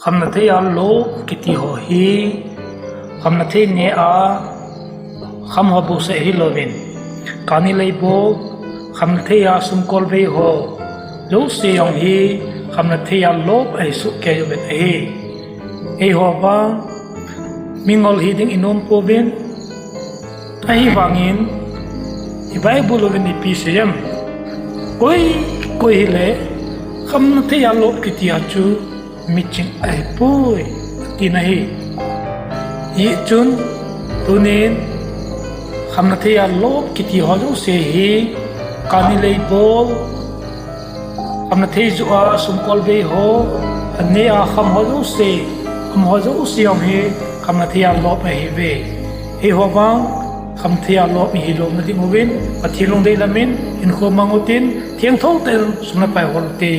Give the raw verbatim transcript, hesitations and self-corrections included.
Khamna thei a lop kiti ho hi khamna thei neh a kham ho bou seh hilouvin, kani lei bol, khamna thei a sumkol vei ho jouse jong hi khamna thei a lop ahi sohkei uvin ahi. Eiho vang mingol hiding inom pouvin, ahivangin i Bible uvin ipi asei em? Koi, koi hile khamna thei a lop kiti a chu miching ahipoi, atin ahi. Hijeh chun tunin khamna thei a lop kiti ho jouse hi kani lei bol, khamna thei joh a sumkol vei ho, aneh a kham ho jouse, kham ho jouse jong hi khamna thei a lop ahiuve. Eiho vang khamna thei a lop ihi lona ding uvin Pathen lungdei lamin hinkho mang utin, thengtho tah in sum le pai hol ute.